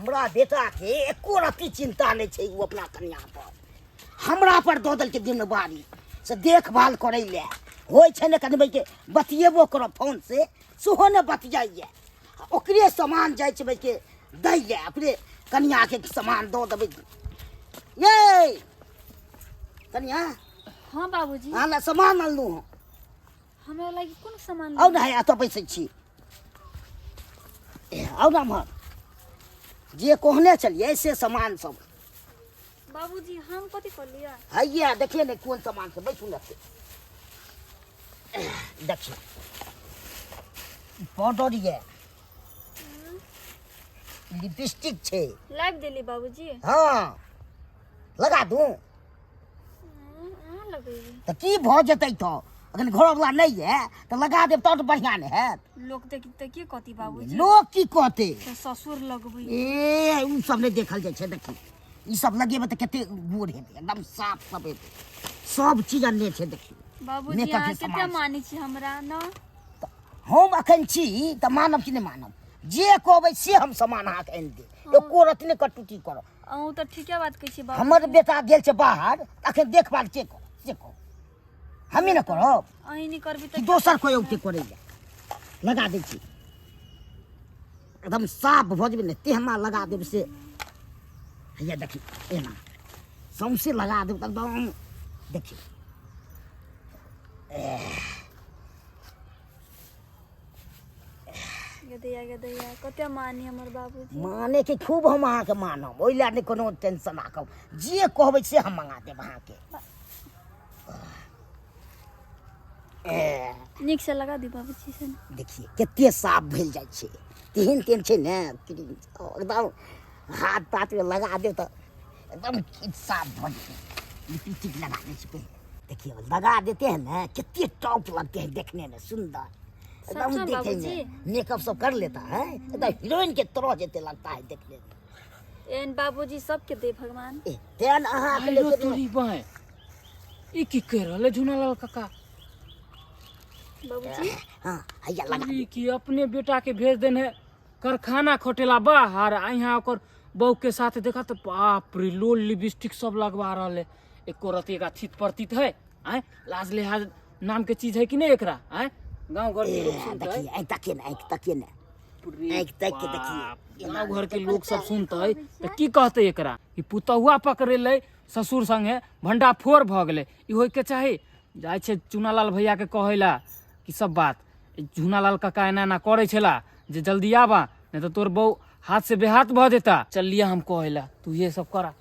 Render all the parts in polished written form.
हमरा बेटाके एको रत्ती चिन्ता नहि छै। ओ अपना कनिया पर हमरा पर दऽ देलकै जिम्मेवारी से देखभाल करै लए। होइ छै ने कनि के बतियेबो करब फोन से, सेहो ने बतियाइए। ओकरे सामान जाइ छै के दै लए, ओकरे कनियाके सामान दऽ देबै। ये कनिया। हाँ बाबूजी। अहाँ लए सामान अनलहुँ हँ। हमरा लागि कोन सामान? आउ ने, है एतऽ बैसै छी। आउ ने एम्हर, जे कहने छलियै से सामान सब। बाबूजी, हम कथी कहलियै? हैया देखिए ने कोन सामान छै, बैसू ने। देखियौ, पाउडर ये, लिपस्टिक छै। लाबि देली बाबूजी? हाँ, लगा दू। अहाँ लगेबै? तऽ की भऽ जेतै? तऽ अखन घरवला नहि यऽ तऽ लगा देब तऽ बढ़िआँ ने हैत। लोक देखी तऽ की कहती बाबूजी? लोक की कहते? तऽ ससुर लगबै। ए, ओ सब नहि देखल जाइ छै। देखी, ई सब लगेबै तऽ कते गोर हेतै, एकदम साफ सब हेतै। सब चीज अनने छै, देखी। बाबूजी, मेकअप के अहाँ कते सामान सब। मानै छी हमरा न। हम अखन छी तऽ मानब कि नहि मानब? जे कहबै से हम सामान अहाँके आनि देब, एको रत्ती नहि कटुती करब। अहूँ तऽ ठीके बात कहै छी बाबू। हमर बेटा गेल छै बाहर, अखन देखभाल के करत से कहू? हमे ने करब? अहीं नहि करबी कि तऽ दोसर कोइ औते करैया? लगा दै छी, एकदम साफ भऽ जेबै ने तेहना लगा देब से। हैया देखी, एना सौंसे लगा देब तऽ एकदम देखी। गदैया गदैया, कते मानी हमर बाबूजी। माने कि खूब हम अहाँके मानब, ओहि लए नहि कोनो टेंशन राखब। जे कहबै से हम मंगा देब अहाँके। ए, नीक से लगा दी बाबूजी से। देखिए कते साफ भेल जाइ छै। तेहन तेहन छै ने क्रीम, एकदम हाथ ताथमे लगा देब तऽ एकदम साफ भऽ जेतै। लिपस्टिक लगा दै छी पहिले। देखिए, लगा देते हैं ना, कितने टॉप लगते हैं देखने में, सुंदर एकदम सच में देखे में। बाबूजी? मेकअप सब कर लेता है, एकदम हीरोइन के तरह जैसे लगता है देखने में। एहन बाबूजी सबके दे भगवान। ए, तेन अहाँ अकेले आइरो के तोरी बाय, ई की कह रहल है झुनालाल काका? बाबूजी। हाँ, हैया लगा। ई की अपने बेटा के भेज देने कारखाना खटेला बाहर, आ यहाँ ओकर बहू के साथ देखा तो बाप रे, लोल लिपस्टिक सब लगवा रहल है। एको रति एकरा थित परतित है? आय, लाज लिहाज नाम के चीज है कि नहीं एकरा? आय, गांव घर के लोग सुनते? देखिए, आँखि तकिए ने, आँखि तकिए ने, आँखि ताकि के देखिए। गांव घर के लोग सब सुनते तऽ की कहते एकरा? ई पुतहुआ पकड़ेलै ससुर संगे भंडाफोड़ भऽ गेलै, ई होइके चाही? जाइ छै चुनालाल भैया के कहै ला कि सब बात ई झुनालाल काका एना एना करै छला, जे जल्दी आबा, नहीं तऽ तोर बहू हाथ से बेहाथ भऽ जेता। चल लिया हम कहै ला, तू ये सब करा।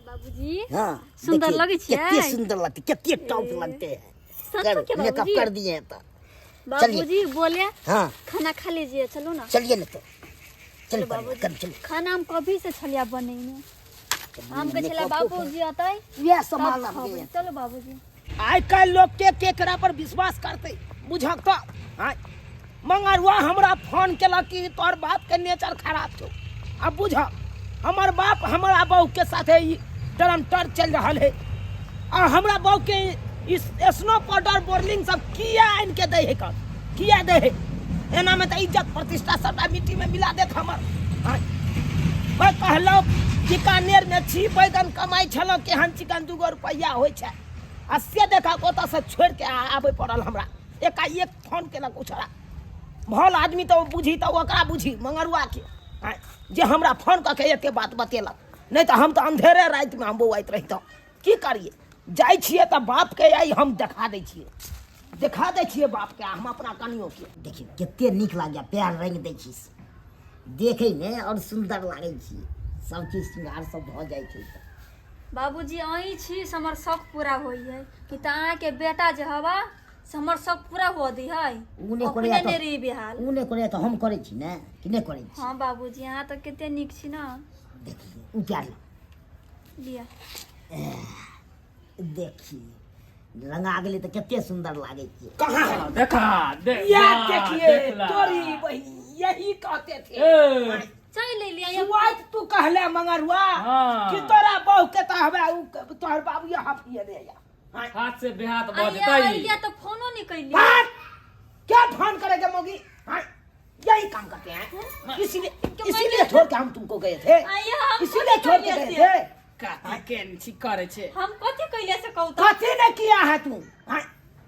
बाबूजी। हाँ। सुंदर देखिए, लगै छियै? कितने सुंदर लगते, कितने टॉप लगते हैं। सच कर के मेकअप बाबूजी? कर दिए हैं तो बाबूजी बोले। हाँ। खाना खा लीजिए, चलो ना। चलिए ना तो चलो। चलो बाबूजी। कम चलो। खाना हम कभी से छलिया बनेने, हम के छला मेकअप बाबूजी अतै यह तब सामान खबै। चलो बाबूजी। आइ काल्हि लोक के केकरा पर विश्वास करतै बुझक तऽ? आँय, मंगरुआ हमरा फोन केलक कि तोहर बापके नेचर खराब छौ। आब बुझ, हमर बाप हमरा बहूके साथे ई टरम टर चलि रहल है, आ हमरा बहूके ई स्नो पाउडर बोर्लिंग सब किया आनि के दै है? कन किया दै है? एनामे तऽ इज्जत प्रतिष्ठा सबटा मिट्टीमे मिला देत हमर। आँय, मैं कहलहुँ बीकानेरमे छी, बैगन कमाइ छलहुँ, केहन चिकन दूगो रुपैआ होइ छै, आ से देखा ओतऽसँ छोड़िके आबय पड़ल हमरा। एकाएक फोन केलक उछड़ा भल आदमी तऽ ओ बुझी तऽ ओकरा बुझी मंगरुआके, आँय, जे हमरा फोन कऽ के एते बात बतेलक, नहि तऽ हम तऽ अन्धेरे रातिमे हम बौआइत रहितहुँ। की करियै, जाइ छियै तऽ बापके आइ हम देखा दै छियै, देखा दै छियै बापके आ हम अपना कनियोके। देखियौ कते नीक लागैए, पैर रंगि दै छी से देखैमे आओर सुन्दर लागै छी। सब चीज श्रृंगार सब भऽ जाइ छै तऽ। बाबूजी, अहीं छी से हमर शौक पूरा होइ है कि तऽ अहाँके बेटा जे हवा से हमर शौक पूरा हुअ दी है? उ नहि अपने करैया नहि तऽ रही बेहाल। उ नहि करैया तऽ हम करै छी ने, कि नहि करै छी? हाँ बाबूजी, अहाँ तऽ कते नीक छी ने। देखिए, उ प्यार लिअ। देखी, रंगा गेलै तऽ कते सुन्दर लागै छै। कहाँ है? देखा दे। या वाह, देखिए। देखला। तोरी बहिन यही कहते थे। ए, चलि एलियै। सुआइत तू कहले मंगरुआ हाँ। कि तोरा बहू के तऽ हवे उ तोहर बाबू यहाँ पिए दे या। हाँ। हाथ से बेहाथ भऽ अइया जेतै। अइया तऽ फोनो नहि कैलियै। बात क्या फोन करे के मोगी? हाँ। यही काम करते हैं, इसीलिए इसीलिए छोड़ के हम तुमको गए थे, आइए, हम इसीलिए कथी छोड़ के कैलिए गए से? थे। कथी केन छी करै छै? हम कथी कैले से कहू तऽ? कथी ने किया है तू? हाँ,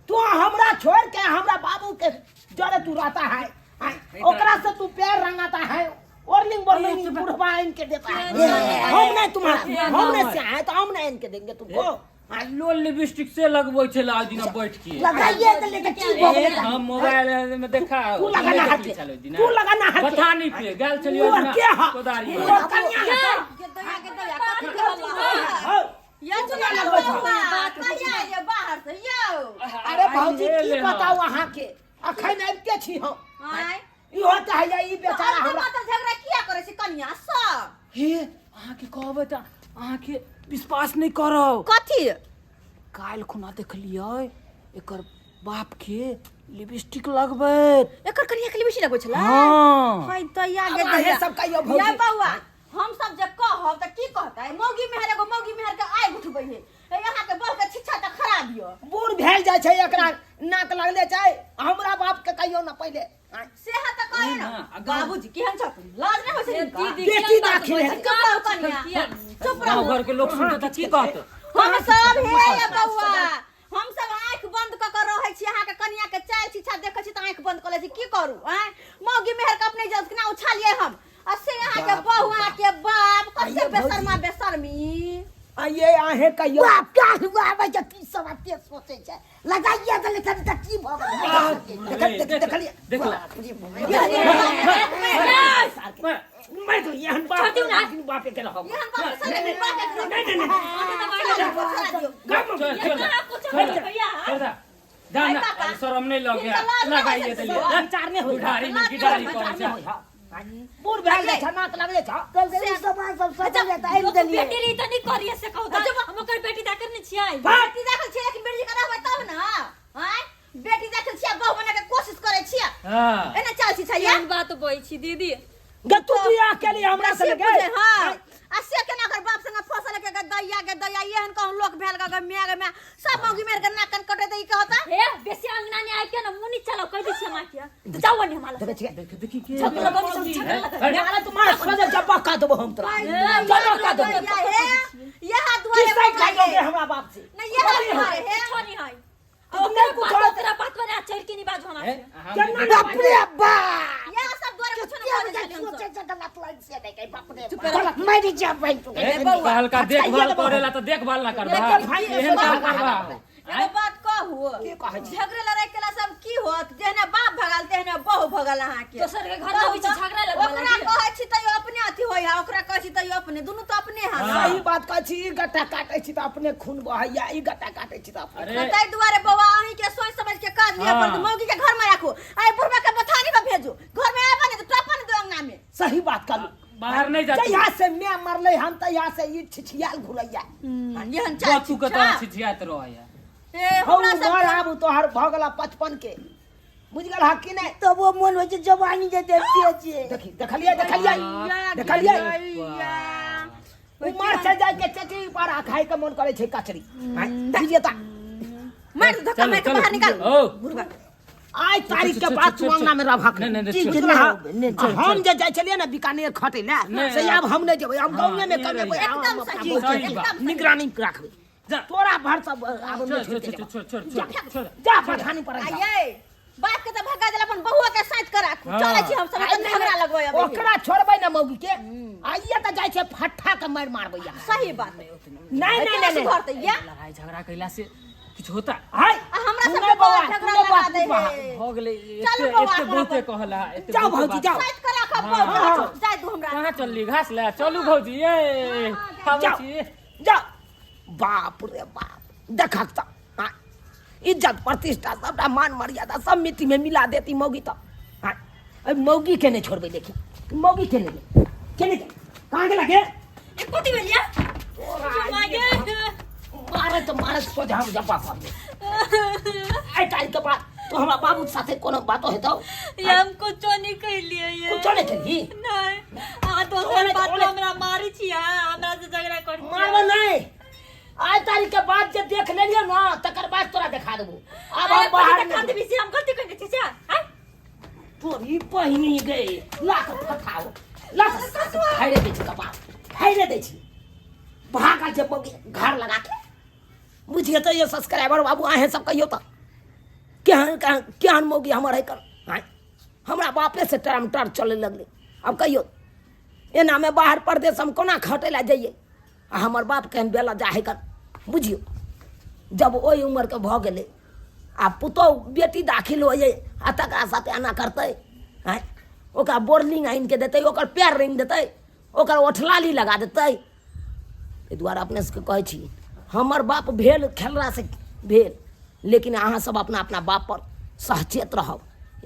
तू हमरा छोड़ के हमरा बाबू के जरे तू रहता है, हाँ, ओकरा से तू पैर रंगाता है, ओरलिंग बोरलिंग बुढ़वा इनके देता है। हम नहीं तुम्हारा, हम नहीं से आए तो हम नहीं इनके देंगे तुमको। आ लोल लिपस्टिक से लगबै छै आज दिना बैठ के। लगाइए तऽ लेके की भऽ गेलै? हम मोबाइल में देखा। तू लगाना हट के, तू लगाना हट के। बथानी पे गेल छलियै तू के हा? कोदारी। तू कन्या है। के दया के दया कथी के हल्ला? हाँ। या चुना बौआ कहिया ये बाहर से यौ? अरे भौजी की बताऊ अहाँके, अखन आबिते छी हम। आँय? इहो चाहैया ई बेचारा तऽ हमरा। मतलब झगड़ा किया करै छी कनिया सब? हे, अहाँके कहबै तऽ अहाँके विश्वास नहि करब। कथी? काल्हि खुना देखलियै एकर बाप के लिपस्टिक लगबैत। एकर कनिया के लिपस्टिक लगबै छलै? हाँ। हाय दया गे आब अहें दया। सब कहियौ भौजी। या बौआ, हम सब जे कहब तऽ की कहतै? मौगी मेहर एगो मौगी मेहर के आगि उठबै है। ए अहाँ के बड़ के छिच्छा तऽ खराब यऽ। बूढ़ भेल जाइ छै, एकरा नाक लगले छै। हमरा बाप के कहियौ ने पहिले। आँय। से हा तऽ कहे ना, ने। आ गाँव- बाबूजी केहन छथिन? लाज नहि होइ छै हिनका? दीदी बेटी केहन बात दाखिल बोलै है। छी? चुप रहू कनिया, चुप गाँव रहू। घर के लोग सुनते तऽ की कहत? हम सब हे ये बौआ, हम सब आँखि बंद कऽ के रहै छी। अहाँके कनिया के चालि छिछा देखै छी तऽ आँखि बंद कऽ लै छी। की करू आँय, मौगी मेहर के अपने इज्जत केना उछालियै हम? आ से अहाँके बहु, अहाँके बाप कते आइये भौजी। बेशर्मा बेशर्मी। आइये अहें कहियौ। बाप क्या हुआ आबै छै, की सब एते सोचै छै? लगाइए देलै कनि तऽ की भऽ गेलै? देख देख देखलियै। देख ला। मर दो एहन बाप, बापे के रहब। एहन बाप के संगे बाप के नहीं नहीं नहीं। चल चल चल भैया। चल जा जा ना, शरम नहीं लगे? लगाइए देलियै। विचार नहि होइ। बुढ़ारी में गिटारी करै छै। बूढ़ भेल जाइ छै, नाक लगले छ। कहलकै ई सामान सब सजल तऽ आनि देलियै। बेटी रही तऽ नहि करिए से कहू तऽ हम ओकर बेटी दाखल नहि छियै। बेटी देखल छियै, लेकिन बेटी के रहबै तब ने। आँय, बेटी देखल छियै, बहु बना के कोशिश करै छियै। हाँ। एना चाल छी छै। केहन बात बोलै छी दीदी? गे तू बियाह केली हमरा से से गे? बुझे, हाँ, आ से केना ओकर बाप संगे फसल के दैया के दैया, एहन कहूँ लोक भेल गे my गे my, सब मौगी मेर के नाक कान कटे तऽ ई कहता। हे, बेसी अंगना नहीं आबि के ने मुँह नहीं चलाओ, कहि दै छियै माँ के तऽ जाउ ने हमरा देखै छियै। देख देखी के झगड़ा लगबै छी, झगड़ा लगबै। अरे तुम्हारा सोझे जब्बा का देबो हम तोरा, जब्बा का देबो। दैया हे, यह की दुआरे साइड खाइयोगे हमरा बाप से? नहीं, यह दुआरे हे। कुछो नहीं है। तू नहीं बात कुछो। तोरा बात बना चढ़ के नहीं बाजू हमरा से। केना बाप रे बाप, यह सब दुआरे कुछो न क्या बोलै छलियै हमसब। सोचै छै गलत लाइन से नहि गई। बाप रे बाप, मरि जेबै तू। कहलका देखभाल करेला तऽ देखभाल ना करबा? भाई, एहन काम करबा? एगो बात कहू? की कहै छी? झगड़े लड़ाई केला सब की होत? जेहने बाप भगल तेहने बहु भगल अहाँके। दोसर के घर में होइ छै झगड़ा लगबऽ ओकरा लागी। कहै छी तैयो अपने अथी होइ है, ओकरा कहै छी तैयो अपने, दुनू तऽ अपने है। सही बात कहै छी। ई गट्टा काटै छी तऽ अपने खून बहैया, ई गट्टा काटै छी तऽ अपने। अरे तऽ ताहि दुआरे बौआ, अहीं के सोच समझ के काज लिअ हाँ। पड़त। मौगी के घर में राखू, आइ बुढ़बा के बथानी में भेजू, घर में आबऽ नहि, टपा नहि दो अंगना में। सही बात कहलू। बाहर नहीं जाती। जहिया से मैं मरलै हम तहिया से ई छिछियाल घुरैया। एहन चाल बच्चू के तोरा छिछियात रहैया। ए हम हमरा सब उमर आब तोहर भऽ गेला 55 के, बुझि गेल हा कि नहि? तब वो मन होइ छै जवानी जे देखते छियै। देखी, देखलियै देखलियै देखलियै, उमर से जाय के चचरी पर आ खाय के मन करै छै कचरी। बुझिए तऽ मार दो धक्का मार के बाहर निकाल ओ बुढ़बा। आइ तारीख के बाद तू अंगना में रहबहक। नहीं, नहीं, चीज छोड़, नहीं, छोड़, हम जे जाइ छलियै ने बीकानेर खटै लए, नहीं, से आब हम नहि जेबै, हम गाँवे में हाँ, कमेबै। एकदम हम अपना सही, बच्चे सही बात। के निगरानी राखबै। जा। तोरा भर सब आब छोड़ नहि छोड़ छोड़ि के छोड़ जेबौ। छोड़ छोड़ छोड़ छोड़। जा, पठानी पर जा। आइये बाप के तऽ भगा देला, अपन बहुआ के साथ के राखू। हाँ। चलै छी हम सब, आइ अपन झगड़ा लगबै अबै। ओकरा छोड़बै ने मौगी के, आइए तऽ जाइ छै फट्ठा के मारि मारबै यहाँ। सही बात। नहीं नहीं केना नहीं नहीं। सुधरतै ये? लड़ाई झगड़ा कैला से किछु होता? हाय, आ हमरा तू सबके नहि बौआ, बौआ तू झगड़ा नहि बौआ, लगा तू दै बहा। है। भऽ गेलै। चलू एते बौआ, एते अपना बहुते अपन। कहला एते जाउ बहुते भौजी, बात। जाउ। साथ के राखब बहु के, हाँ। जाय दू हमरा। कहाँ चलली? घास ले चलू भौजी। ये आबै जाउ। छी। जा। बाप रे बाप, देखक तऽ हाँ, इज्जत प्रतिष्ठा सबटा मान मर्यादा सब मिट्टी में मिला देती मौगी तऽ। हाँ, एहि मौगी के नहि छोड़बै। देखी मौगी के नहि के नहि कहाँ गेला गे? ए कथी भेल या मागे? मारे तऽ मारे, सोझा हम जब्बा कर दे। आइ तारीख के बाद तू हमरा बाबू के साथे कोनो बातो हेतौ? ये हम कुछो नहीं कैलिए ये। कुछो नहि केलही? नहीं, अहाँ दोसर ओने- बात ओने- हमरा मारै छी, अहाँ हमरा से झगड़ा करै छी। मारबो नहि। आइ तारीख के बाद जे देख लेलियो ना, तकर बाद तोरा देखा देबो। आब अरे हम बाहर कथी नहि देबी से? हम गलती कइने छी से आँय? तोरी बहिनी गे लाख फटाओ लाख फाड़े दै छी कपार फाड़े दै छी भागल छै मौगी घर लगा के बुझिए तऽ ये सब्सक्राइबर बाबू अहें सब कहियो तऽ केहन केहन केहन मौगी हमर है कर आँय हमरा बापे से टरम टर चले लगलै आब कहियो एनामे बाहर परदेश हम कोना खटै लए जइयै आ हमर बाप केहन बेला जा है कर बुझियौ जब ओहि उमरके भऽ गेलै आ पुतहु बेटी दाखिल होइए आ तकरा साथे एना करतै आँय ओकरा बोर्लिंग आनि के देतै ओकर पैर रंगि देतै ओकर ओठलाली लगा देतै एहि दुआरे अपने सबके कहै छी हमर बाप भेल खेललासँ भेल लेकिन अहाँ सब अपना अपना बाप पर सचेत रहब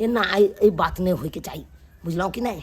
एना एहि बात नहि होइके चाही बुझलहुँ कि नहि।